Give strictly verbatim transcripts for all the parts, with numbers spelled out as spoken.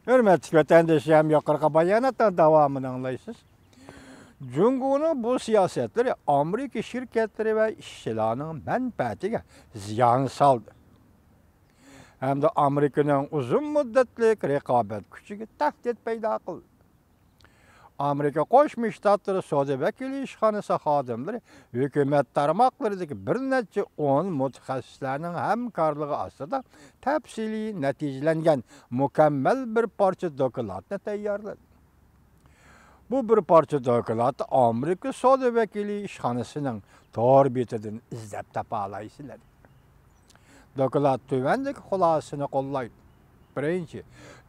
ھۆرمەتلىك ۋەتەندىشىم، يۇقىرىقى باياناتنىڭ داۋامىنى ئاڭلايسىز. جۇڭگونىڭ بۇ سىياسەتلىرى ئامېرىكا شىركەتلىرى ۋە ئىشچىلارنىڭ مەنپەئەتىگە زىيان سالدى ھەمدە ئامېرىكىنىڭ ئۇزۇن مۇددەتلىك رىقابەت كۈچىگە تەھدىت پەيدا قىلدى. ئامېرىكا قوشما شتاتلىرى سودا ۋەكىللىك ئىشخانىسى خادىملىرى ھۆكۈمەت تارماقلىرىدىكى بىر نەچچە ئون مۇتەخەسسىسلەرنىڭ ھەمكارلىقى ئاستىدا تەپسىلىي نەتىجىلەنگەن مۇكەممەل بىر پارچە دوكلاتنى تەييارلىدى. بۇ بىر پارچە دوكلاتنى ئامېرىكا سودا ۋەكىللىك ئىشخانىسىنىڭ تور بېتىدىن ئىزدەپ تاپالايسىلەر. دوكلات تۆۋەندىكى خۇلاسىنى قوللايدۇ. بىرىنچى،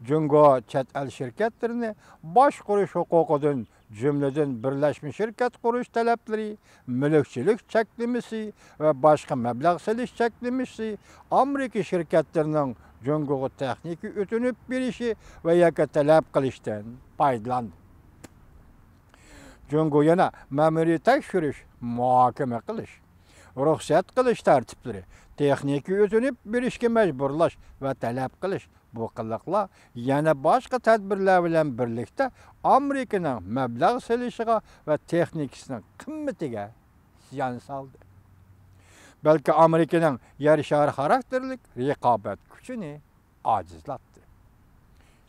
جۇڭگو چەت ئەل شىركەتلىرىنى باشقۇرۇش ھوقۇقىدىن، جۈملىدىن بىرلەشمە شىركەت قۇرۇش تەلەپلىرى، مۈلۈكچىلىك چەكلىمىسى ۋە باشقا مەبلەغ سېلىش چەكلىمىسى، ئامېرىكا شىركەتلىرىنىڭ جۇڭگوغا تېخنىكا ئۆتۈنۈپ بېرىشى ۋە ياكى تەلەپ قىلىشتىن پايدىلاندى. جۇڭگو يەنە مەمۇرىي تەكشۈرۈش، مۇھاكىمە قىلىش، رۇخسەت قىلىش تەرتىپلىرى، تېخنىكا ئۆتۈنۈپ بېرىشكە مەجبۇرلاش ۋە تەلەپ قىلىش، بۇ قىلىقلار يەنە باشقا تەدبىرلەر بىلەن بىرلىكتە ئامېرىكىنىڭ مەبلەغ سېلىشىغا ۋە تېخنىكىسىنىڭ قىممىتىگە زىيان سالدى. بەلكى ئامېرىكىنىڭ يەر شارى خاراكتېرلىك رىقابەت كۈچىنى ئاجىزلاتتى.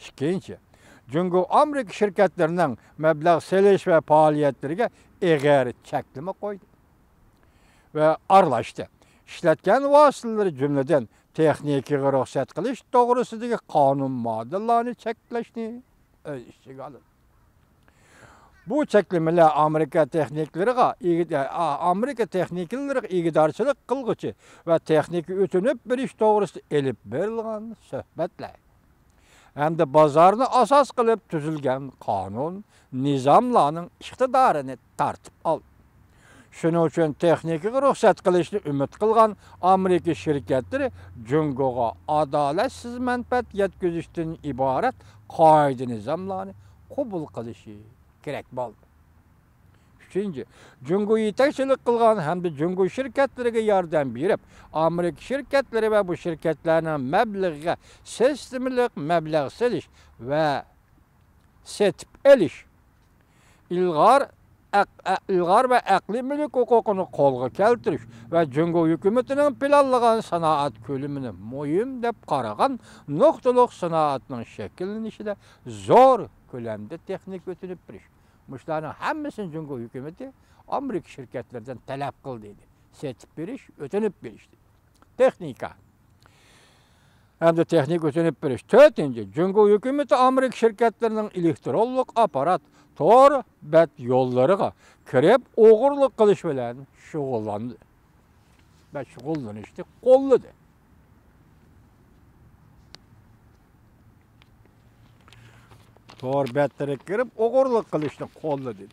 ئىككىنچى، جۇڭگو ئامېرىكا شىركەتلىرىنىڭ مەبلەغ سېلىش ۋە پائالىيەتلىرىگە ئېغىر چەكلىمە قويدى ۋە ئارىلاشتى. ئىشلەتكەن ۋاسىتىلىرى، جۈملىدىن تېخنىكىغا رۇخسەت قىلىش توغرىسىدىكى قانۇن ماددىلارنى چەكلەشنى ئۆز ئىچىگە ئالدى. بۇ چەكلىمىلەر ئامېرىكا تېخنىكلىرىغا ئىگىد-، ئا-، ئامېرىكا تېخنىكلىرىغا ئىگىدارچىلىق قىلغۇچى ۋە تېخنىكا ئۆتۈنۈپ بېرىش توغرىسىدا ئېلىپ بېرىلغان سۆھبەتلەر ھەمدە بازارنى ئاساس قىلىپ تۈزۈلگەن قانۇن، نىزاملارنىڭ ئىقتىدارىنى تارتىپ ئالدى. شۇنىڭ ئۈچۈن تېخنىكىغا رۇخسەت قىلىشنى ئۈمىد قىلغان ئامېرىكا شىركەتلىرى جۇڭگوغا ئادالەتسىز مەنپەئەت يەتكۈزۈشتىن ئىبارەت قائىدە-نىزاملارنى قوبۇل قىلىشى كېرەك بولدى. ئۈچىنچى، جۇڭگو يېتەكچىلىك قىلغان ھەمدە جۇڭگو شىركەتلىرىگە ياردەم بېرىپ، ئامېرىكا شىركەتلىرى ۋە بۇ شىركەتلەرنىڭ مەبلىغىگە سىستېمىلىق مەبلەغ سېلىش ۋە سېتىپ ئېلىش، ئىلغار، ئەق-، ئە-، ئىلغار ۋە ئەقلىي مۈلۈك ھوقۇقىنى قولغا كەلتۈرۈش ۋە جۇڭگو ھۆكۈمىتىنىڭ پىلانلىغان سانائەت كۆلىمىنى مۇھىم دەپ قارىغان نۇقتىلىق سانائەتنىڭ شەكىللىنىشىدە زور كۆلەمدە تېخنىكا ئۆتۈنۈپ بېرىش. مۇشۇلارنىڭ ھەممىسىنى جۇڭگو ھۆكۈمىتى ئامېرىكا شىركەتلىرىدىن تەلەپ قىلدى، دېدى. سېتىپ بېرىش، ئۆتۈنۈپ بېرىش، دېدى. تېخنىكا ھەمدە تېخنىكا ئۆتۈنۈپ بېرىش. تۆتىنچى، جۇڭگو ھۆكۈمىتى ئامېرىكا شىركەتلىرىنىڭ ئېلېكترونلۇق ئاپپارات، تور بەت يوللىرىغا كىرىپ ئوغرىلىق قىلىش بىلەن شۇغۇللاندى. ۋە شۇغۇللىنىشنى قوللىدى. تور بەتلىرىگە كىرىپ ئوغرىلىق قىلىشنى قوللىدى.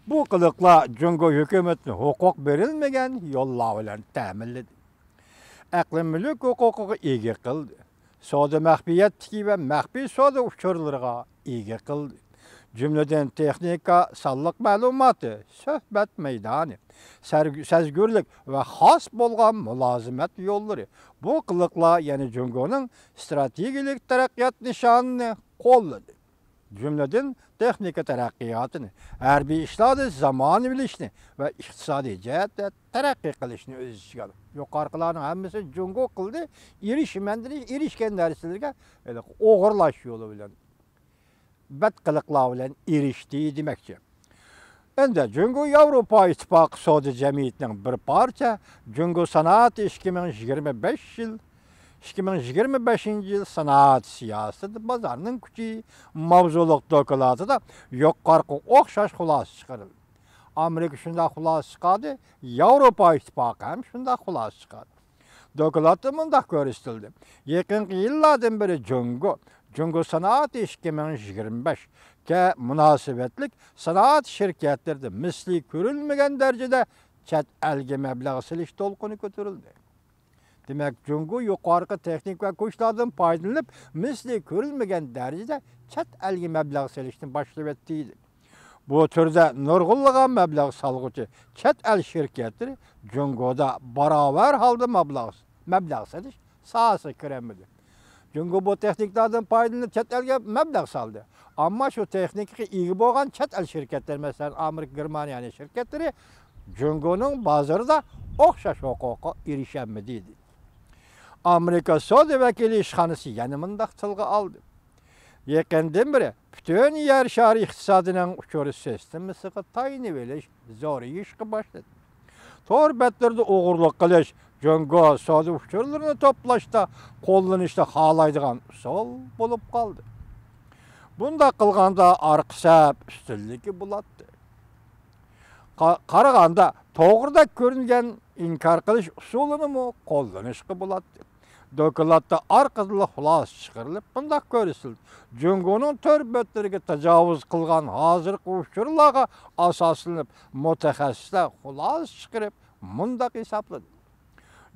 بۇ قىلىقلار جۇڭگو ھۆكۈمىتىنى ھوقۇق بېرىلمىگەن يوللار بىلەن تەمىنلىدى. ئەقلىي مۈلۈك ھوقۇقىغا ئىگە قىلدى. سودا مەخپىيەتلىكى ۋە مەخپىي سودا ئۇچۇرلىرىغا ئىگە قىلدى. جۈملىدىن تېخنىكا، سانلىق مەلۇماتى، سۆھبەت مەيدانى، سەرگ-، سەزگۈرلۈك ۋە خاس بولغان مۇلازىمەت يوللىرى. بۇ قىلىقلار يەنە جۇڭگونىڭ ئىستراتېگىيەلىك تەرەققىيات نىشانىنى قوللىدى. جۈملىدىن تېخنىكا تەرەققىياتىنى، ھەربىي ئىشلاردا زامانىۋىلىشىشنى ۋە ئىقتىسادىي جەھەتتە تەرەققىي قىلىشنى ئۆز ئىچىگە ئالدى. يۇقىرىقىلارنىڭ ھەممىسى جۇڭگو قىلدى، ئېرىشىمەن دېدى، ئېرىشكەن نەرسىلىرىگە ھېلىقى ئوغرىلاش يولى بىلەن، بەت قىلىقلار بىلەن ئېرىشتى دېمەكچى. ئەمدى جۇڭگو ياۋروپا ئىتتىپاقى سودا جەمئىيىتىنىڭ بىر پارچە جۇڭگو سانائەت ئىككى مىڭ يىگىرمە بەش يىل، ئىككى مىڭ يىگىرمە بەشىنچى يىل سانائەت سىياسىتى، بازارنىڭ كۈچى ماۋزۇلۇق دوكلاتىدا يۇقىرىقىغا ئوخشاش خۇلاسە چىقىرىلدى. ئامېرىكا شۇنداق خۇلاسە چىقاردى، ياۋروپا ئىتتىپاقى ھەم شۇنداق خۇلاسە چىقاردى. دوكلاتتا مۇنداق كۆرسىتىلدى: يېقىنقى يىللاردىن بېرى جۇڭگو، جۇڭگو سانائەت ئىككى مىڭ يىگىرمە بەشكە مۇناسىۋەتلىك سانائەت شىركەتلىرىدە مىسلى كۆرۈلمىگەن دەرىجىدە چەت ئەلگە مەبلەغ سېلىش دولقۇنى كۆتۈرۈلدى. دېمەك، جۇڭگو يۇقىرىقى تېخنىكا ۋە كۈچلەردىن پايدىلىنىپ، مىسلى كۆرۈلمىگەن دەرىجىدە چەت ئەلگە مەبلەغ سېلىشنى باشلىۋەتتى. بۇ تۈردە نۇرغۇنلىغان مەبلەغ سالغۇچى چەت ئەل شىركەتلىرى جۇڭگودا باراۋەر ھالدا مەبلەغ، مەبلەغ سېلىش ساھەسىگە كىرەلمىدى. جۇڭگو بۇ تېخنىكىلاردىن پايدىلىنىپ چەت ئەلگە مەبلەغ سالدى. ئەمما شۇ تېخنىكىغا ئىگە بولغان چەت ئەل شىركەتلىرى، مەسىلەن، ئامېرىكا، گېرمانىيەنىڭ شىركەتلىرى جۇڭگونىڭ بازىرىدا ئوخشاش ھوقۇققا ئېرىشەلمىدى، دېدى. ئامېرىكا سودا ۋەكىللىك ئىشخانىسى يەنە مۇنداق تىلغا ئالدى: يېقىندىن بېرى پۈتۈن يەر شارى ئىقتىسادىنىڭ ئۇچۇر سىستېمىسىغا تايىنىۋېلىش زورىيىشقا باشلىدى. تور بەتلىرىدە ئوغرىلىق قىلىش جۇڭگو سودا ئۇچۇرلىرىنى توپلاشتا، قوللىنىشتا خالايدىغان ئۇسۇل بولۇپ قالدى. بۇنداق قىلغاندا ئارقا سەپ ئۈستۈنلۈكى بولاتتى. قا-، قارىغاندا توغرىدەك كۆرۈنگەن ئىنكار قىلىش ئۇسۇلىنىمۇ قوللىنىشقا بولاتتى. دوكلاتتا ئارقىدىنلا خۇلاسە چىقىرىلىپ مۇنداق كۆرسىتىلدى: جۇڭگونىڭ تور بەتلىرىگە تاجاۋۇز قىلغان ھازىرقى ئۇچۇرلارغا ئاساسلىنىپ، مۇتەخەسسىسلەر خۇلاسە چىقىرىپ مۇنداق ھېسابلىدى: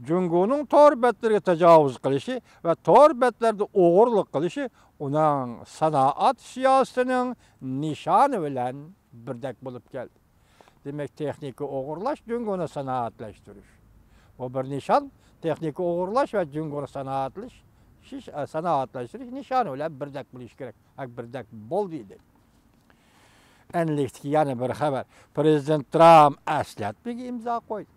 جۇڭگونىڭ تور بەتلىرىگە تاجاۋۇز قىلىشى ۋە تور بەتلەردە ئوغرىلىق قىلىشى ئۇنىڭ سانائەت سىياسىتىنىڭ نىشانى بىلەن بىردەك بولۇپ كەلدى. دېمەك، تېخنىكا ئوغرىلاش جۇڭگونى سانائەتلەشتۈرۈش. بۇ بىر نىشان، تېخنىكا ئوغرىلاش ۋە جۇڭگونى سانائەتلىشىش، سانائەتلەشتۈرۈش نىشانى بىلەن بىردەك بولۇشى كېرەك. ھەم بىردەك بولدى، دېدى. ئەنلىكتىكى يەنە بىر خەۋەر. پرېزىدېنت ترامپ ئەسلەتمىگە ئىمزا قويدى.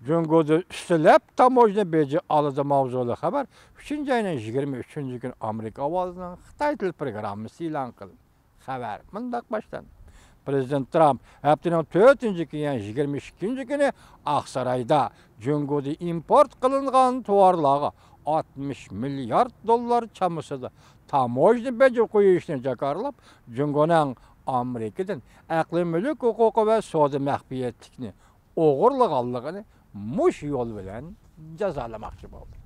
جۇڭگودا ئۈستىلەپ تاموژنا بېجى ئالىدۇ ماۋزۇلۇق خەۋەر ئۈچىنچى ئاينىڭ يىگىرمە ئۈچىنچى كۈنى ئامېرىكا ئاۋازىنىڭ خىتاي تىل پروگراممىسى ئېلان قىلىندى. خەۋەر مۇنداق باشلاندى. پرېزىدېنت ترامپ ھەپتىنىڭ تۆتىنچى كۈنى، يەنى يىگىرمە ئىككىنچى كۈنى ئاقسارايدا جۇڭگودا ئىمپورت قىلىنغان تاۋارلارغا ئاتمىش مىليارد دوللار چامىسىدا تاموژنا بېجى قويۇشنى جاكارلاپ، جۇڭگونىڭ ئامېرىكىدىن ئەقلىي مۈلۈك ھوقۇقى ۋە سودا مەخپىيەتلىكنى ئوغرىلىغانلىقىنى مۇشۇ يول بىلەن جازالىماقچى بولدى.